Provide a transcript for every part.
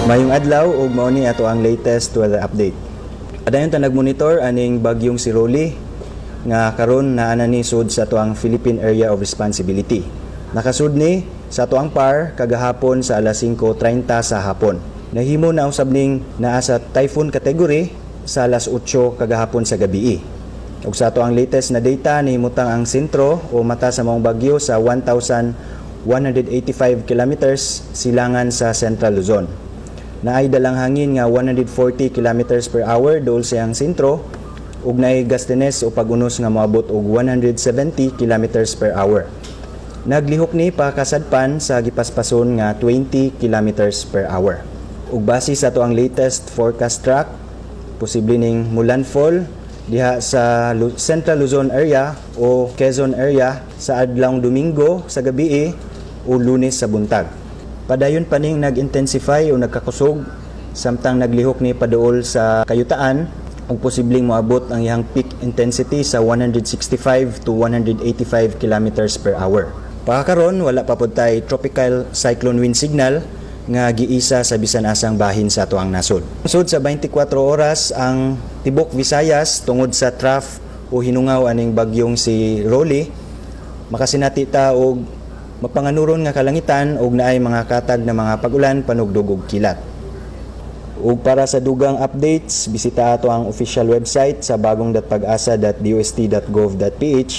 Maayong adlaw ug mao ni ato ang latest weather update. Padayon ta nagmonitor aning bagyong si Rolly nga karon naa na ni sud sa ato ang Philippine Area of Responsibility. Nakasud ni sa ato ang PAR kagahapon sa alas 5:30 sa hapon. Nahimo na usab ning naa sa typhoon category sa alas 8 kagahapon sa gabii. Ug sa ato ang latest na data, nahimutang ang sentro o mata sa maong bagyo sa 1,185 kilometers silangan sa Central Luzon. Naay dalang hangin nga 140 kilometers per hour duol sa iyang sentro ug naay gustiness o pag-unos nga moabot og 170 kilometers per hour. Naglihok ni pakasadpan sa gipaspason nga 20 kilometers per hour. Ug base sa ato ang latest forecast track, posible ning mulandfall diha sa Central Luzon area o Quezon area sa adlawng Domingo sa gabii o Lunes sa buntag. Padayon pa ning nag-intensify o nagkakusog samtang naglihok ni paduol sa kayutaan ug posibleng moabot ang iyang peak intensity sa 165 to 185 kilometers per hour. Pagkakaron, wala pa pod tay tropical cyclone wind signal nga giisa sa bisan asang bahin sa atoang nasod. Sud sa 24 oras ang tibok Visayas, tungod sa trough o hinungaw aning bagyong si Rolly, makasinati ta og mapanganuron nga kalangitan ug naay mga katag na mga pag-ulan, panugdog ug kilat. Ug para sa dugang updates, bisita ato ang official website sa bagong.pagasa.dost.gov.ph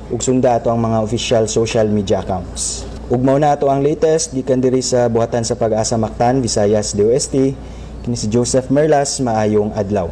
ug sunda ato ang mga official social media accounts. Ug mao na ato ang latest gikan diri sa Buhatan sa Pag-asa Mactan, Visayas, DOST. Kini si Joseph Merlas, maayong adlaw.